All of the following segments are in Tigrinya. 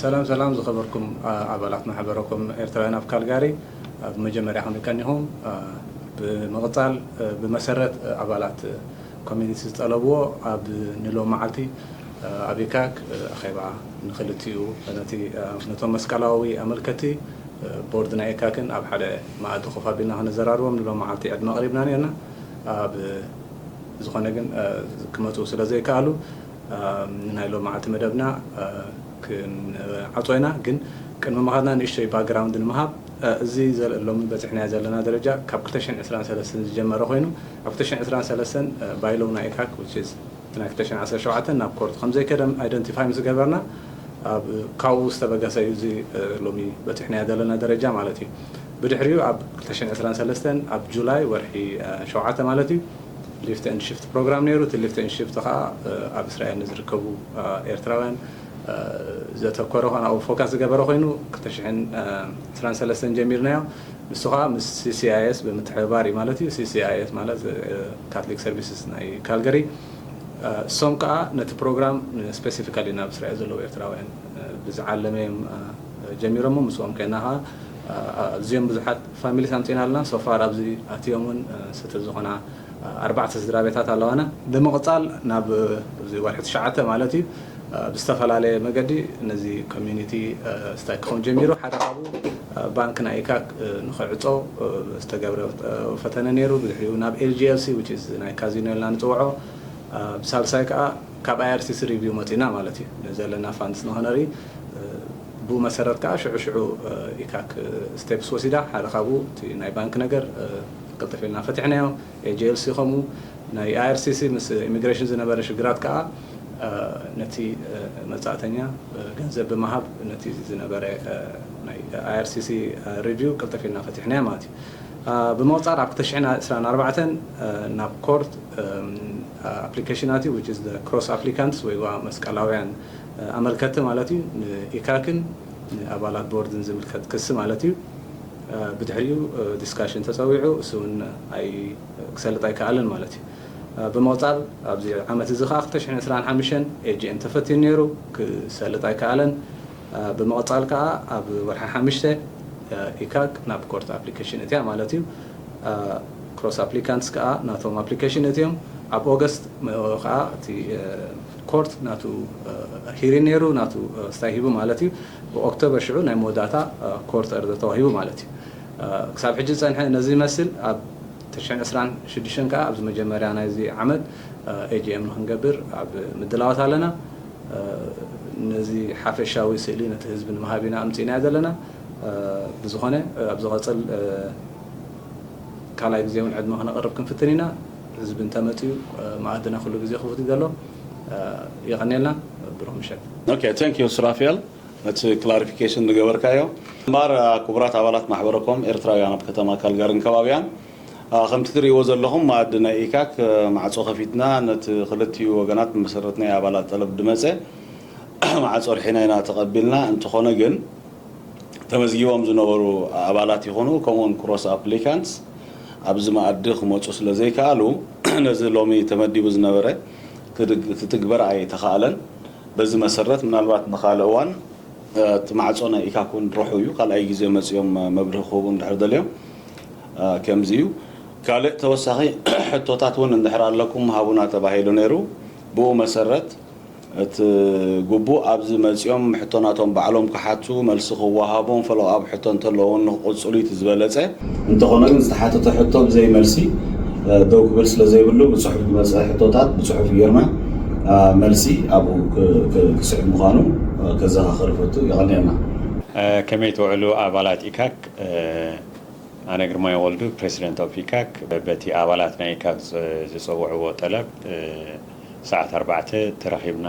ሰላም ሰላም ዝኸበርኩም ኣባላት ማሕበረኮም ኤርትራውያን ኣብ ካልጋሪ፣ ብመጀመርያ ከመይ ቀኒኹም? ብምቕጻል ብመሰረት ኣባላት ኮሚኒቲ ዝጠለብዎ ኣብ ንሎ መዓልቲ ኣብ ኢካክ ኣኼባ ንክልቲኡ ነቲ ነቶም መስቀላዊ ኣመልከቲ ቦርድ ናይ ኢካክን ኣብ ሓደ መኣዲ ኮፍ ኣቢልና ከነዘራርቦም ንሎ መዓልቲ ዕድመ ኣቕሪብና ነርና። ኣብ ዝኾነ ግን ክመፁ ስለ ዘይከኣሉ ናይ ሎም መዓልቲ መደብና ክንዓጾ ኢና። ግን ቅድሚ ምኻድና ንእሽቶይ ባክግራውንድ ንምሃብ፣ እዚ ሎሚ በፂሕናዮ ዘለና ደረጃ ካብ ክልተ ሽሕን ዕስራን ሰለስተን ዝጀመረ ኮይኑ ኣብ ክልተ ሽሕን ዕስራን ሰለስተን ባይሎው ናይ ኢካክ which is ናይ ክልተ ሽሕን ዓሰርተ ሸውዓተን ናብ ኮርት ከም ዘይከደ ኣይደንቲፋይ ምስ ገበርና፣ ካብኡ ዝተበገሰ እዩ እዚ ሎሚ በፂሕናዮ ዘለና ደረጃ ማለት እዩ። ብድሕሪኡ ኣብ ክልተ ሽሕን ዕስራን ሰለስተን ኣብ ጁላይ ወርሒ ሸውዓተ ማለት እዩ፣ ሊፍት ኤንድ ሽፍት ፕሮግራም ነይሩ። እቲ ሊፍት ኤንድ ሽፍት ከዓ ኣብ እስራኤል ንዝርከቡ ኤርትራውያን ዘተኮረ ኮይኑ ኣብኡ ፎካስ ዝገበረ ኮይኑ ክልተ ሽሕን ዕስራን ሰለስተን ጀሚርናዮ። ንሱ ከዓ ምስ C C I S ብምትሕብባር እዩ ማለት እዩ። C C I S ማለት ካቶሊክ ሰርቪስስ ናይ ካልገሪ። እሶም ከዓ ነቲ ፕሮግራም ስፔሲፊካሊ ናብ እስራኤል ዘለዉ ኤርትራውያን ብዝዓለመ እዮም ጀሚሮሞ። ምስኦም ኮይና ከዓ ኣዝዮም ብዙሓት ፋሚሊስ ኣምፂና ኣለና። ሶፋር ኣብዚ ኣትዮም እውን ሰትል ዝኾና ኣርባዕተ ስድራ ቤታት ኣለዋና። ብምቕፃል ናብ እዚ ወርሒ ትሽዓተ ማለት እዩ ብዝተፈላለየ መገዲ ነዚ ኮሚኒቲ ስታይ ክኸውን ጀሚሩ። ሓደ ካብኡ ባንክ ናይ ኢካክ ንኽዕፆ ዝተገብረ ፈተነ ነይሩ። ብድሕሪኡ ናብ L G L C which is ናይ ካዚኖ ኢልና ንፅውዖ ብሳልሳይ ከዓ ካብ I R C C ሪቪው መፂና ማለት እዩ ዘለና ፋንድስ ንኸነርኢ። ብኡ መሰረት ከዓ ሽዑ ሽዑ ኢካክ ስቴፕስ ወሲዳ። ሓደ ካብኡ እቲ ናይ ባንክ ነገር ቅልጥፍ ኢልና ፈቲሕናዮ። L G L C ከምኡ ናይ I R C C ምስ ኢሚግሬሽን ዝነበረ ሽግራት ከዓ ነቲ መጻእተኛ ገንዘብ ብምሃብ ነቲ ዝነበረ ናይ I R C C ሪቪው ቅልጥፍ ኢልና ፈቲሕናዮ ማለት እዩ። ብምቕጻል ኣብ ክልተ ሽሕን ዕስራን ኣርባዕተን ናብ ኮርት ኣፕሊኬሽናት እዩ which is the cross applicants ወይ ዋ መስቀላውያን ኣመልከቲ ማለት እዩ። ንኢካክን ንኣባላት ቦርድን ዝምልከት ክሲ ማለት እዩ። ብድሕሪኡ ዲስካሽን ተፀዊዑ እሱ እውን ኣይ ክሰልጥ ኣይከኣልን ማለት እዩ። ብምቕፃል ኣብዚ ዓመት እዚ ከዓ ክልተ ሽሕን ዕስራን ሓሙሽተን A G M ተፈትዩ ነይሩ፣ ክሰልጥ ኣይከኣለን። ብምቕፃል ከዓ ኣብ ወርሒ ሓሙሽተ ኢካክ ናብ ኮርት ኣፕሊኬሽን እትያ ማለት እዩ። ክሮስ ኣፕሊካንትስ ከዓ ናቶም ኣፕሊኬሽን እትዮም ኣብ ኦገስት ከዓ እቲ ኮርት ናቱ ሂሪን ነይሩ፣ ናቱ ስታይ ሂቡ ማለት እዩ። ብኦክቶበር ሽዑ ናይ መወዳእታ ኮርት ኦርደር ተዋሂቡ ማለት እዩ። ክሳብ ሕጂ ዝፀንሐ ነዚ ይመስል። ኣብ ክልተ ሽሕን ዕስራን ሽዱሽተን ከዓ ኣብዚ መጀመርያ ናይዚ ዓመት A G M ንክንገብር ኣብ ምድላዋት ኣለና። ነዚ ሓፈሻዊ ስእሊ ነቲ ህዝቢ ንምሃብ ኢና ኣምፂእናዮ ዘለና። ብዝኾነ ኣብ ዝቐፅል ካልኣይ ግዜ እውን ዕድመ ክነቕርብ ክንፍትን ኢና። ህዝቢ እንተመፅዩ መኣድና ኩሉ ግዜ ክፉት እዩ ዘሎ። የቐንየልና። ብሩኽ ምሸት። Okay, thank you ሱራፌል፣ ነቲ ክላሪፊኬሽን ዝገበርካዮ። እምበኣር ክቡራት ኣባላት ማሕበረኮም ኤርትራውያን ኣብ ከተማ ካልጋርን ከባቢያን፣ ከምቲ ትርእይዎ ዘለኹም መኣዲ ናይ ኢካክ ማዕጾ ከፊትና ነቲ ክልቲኡ ወገናት ብመሰረት ናይ ኣባላት ጠለብ ድመጸ ማዕጾ ርሒና ኢና ተቐቢልና። እንተኾነ ግን ተመዝጊቦም ዝነበሩ ኣባላት ይኹኑ ከምኡውን ክሮስ ኣፕሊካንትስ ኣብዚ መኣዲ ክመፁ ስለ ዘይከኣሉ ነዚ ሎሚ ተመዲቡ ዝነበረ ክትግበር ኣይተኻእለን። በዚ መሰረት ምናልባት ንኻልእ እዋን እቲ ማዕጾ ናይ ኢካክ እውን ርሑ እዩ፣ ካልኣይ ግዜ መፂኦም መብርሂ ክህቡ እንድሕር ደልዮም ከምዚ እዩ። ካልእ ተወሳኺ ሕቶታት እውን እንድሕር ኣለኩም ሃቡና ተባሂሉ ነይሩ። ብኡ መሰረት እቲ ግቡእ ኣብዚ መፂኦም ሕቶ ናቶም ባዕሎም ክሓቱ፣ መልሲ ክወሃቦም፣ ፎሎው ኣፕ ሕቶ እንተለዎ እውን ንክቕፅሉ እዩ እቲ ዝበለፀ። እንተኾነ ግን ዝተሓተተ ሕቶ ብዘይ መልሲ ደው ክብል ስለ ዘይብሉ ብፅሑፍ ዝመፀ ሕቶታት ብፅሑፍ ጌርና መልሲ ኣብኡ ክስዕብ ምዃኑ ከዘኻኽር እፈቱ። የቐንየልና። ከመይ ትውዕሉ ኣባላት ኢካክ? ኣነ ግርማይ ወልዱ፣ ፕሬዚደንት ኦፍ ኢካክ፣ በቲ ኣባላት ናይ ኢካክ ዝፀውዕዎ ጠለብ ሰዓት ኣርባዕተ ተረኺብና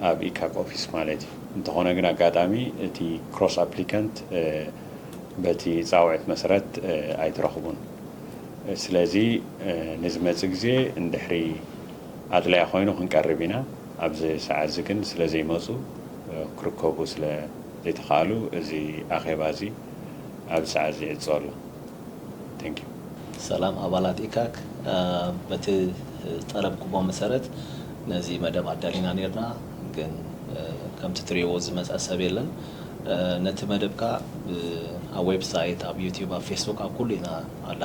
ኣብ ኢካክ ኦፊስ ማለት እዩ። እንተኾነ ግን ኣጋጣሚ እቲ ክሮስ ኣፕሊካንት በቲ ፃውዒት መሰረት ኣይተረኽቡን። ስለዚ ንዝመፅእ ግዜ እንድሕሪ ኣድላይ ኮይኑ ክንቀርብ ኢና። ኣብዚ ሰዓት እዚ ግን ስለ ዘይመፁ ክርከቡ ስለ ዘይተኻእሉ እዚ ኣኼባ እዚ ኣብዚ ሰዓት እዚ ይዕፆ ኣሎ። Thank you። ሰላም ኣባላት ኢካክ፣ በቲ ጠለብኩሞ መሰረት ነዚ መደብ ኣዳሊና ነርና፣ ግን ከምቲ ትሪእዎ ዝመፀ ሰብ የለን። ነቲ መደብካ ኣብ ዌብሳይት፣ ኣብ ዩቲዩብ፣ ኣብ ፌስቡክ፣ ኣብ ኩሉ ኢና ኣላ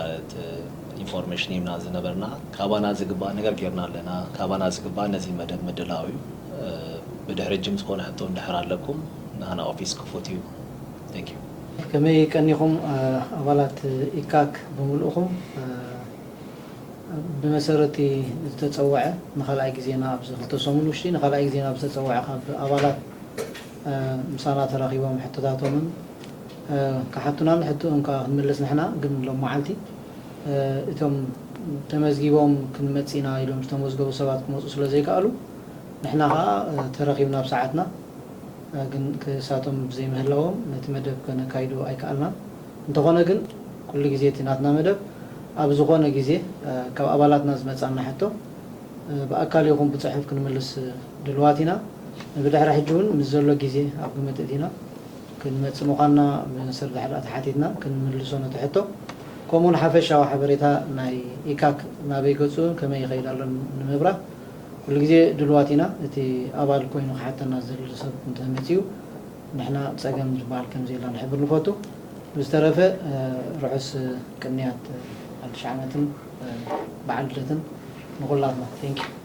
ኢንፎርሜሽን ሂብና ዝነበርና። ካባና ዝግባእ ነገር ጌርና ኣለና። ካባና ዝግባእ ነዚ መደብ ምድላው እዩ። ብድሕሪ ጅም ዝኾነ ሕቶ እንድሕር ኣለኩም፣ ናህና ኦፊስ ክፉት እዩ። Thank you። ከመይ ቀኒኹም ኣባላት ኢካክ ብምልእኹም? ብመሰረቲ ዝተፀወዐ ንኻልኣይ ግዜና ኣብዚ ክልተ ሰሙን ውሽጢ ንኻልኣይ ግዜና ዝተፀወዐ ካብ ኣባላት ምሳና ተራኺቦም ሕቶታቶምን ክሓቱናን ሕቶኦም ከዓ ክንምልስ ንሕና ግን ሎም መዓልቲ እቶም ተመዝጊቦም ክንመፅእ ኢና ኢሎም ዝተመዝገቡ ሰባት ክመፁ ስለ ዘይከኣሉ ንሕና ከዓ ተረኺብና ኣብ ሰዓትና ግን ክሳቶም ብዘይምህላዎም ነቲ መደብ ከነካይዶ ኣይከኣልናን። እንተኾነ ግን ኩሉ ግዜ እቲ ናትና መደብ ኣብ ዝኾነ ግዜ ካብ ኣባላትና ዝመፃና ሕቶ ብኣካል ይኹን ብፅሑፍ ክንምልስ ድልዋት ኢና። ብድሕሪ ሕጂ እውን ምስ ዘሎ ግዜ ኣብ ግምት እቲና ክንመፅእ ምዃንና ብመሰረት ድሕሪ ተሓቲትና ክንምልሶ ነቲ ሕቶ ከምኡውን ሓፈሻዊ ሓበሬታ ናይ ኢካክ ናበይ ገፁ ከመይ ይኸይድ ኣሎ ንምብራህ ኩሉ ግዜ ድልዋት ኢና። እቲ ኣባል ኮይኑ ክሓተና ዝደሊ ሰብ እንተመፅኡ ንሕና ፀገም ዝበሃል ከም ዘየላ ንሕብር ንፈቱ። ብዝተረፈ ርሑስ ቅንያት ሓድሽ ዓመትን በዓል ልደትን ንኹላትና። Thank you።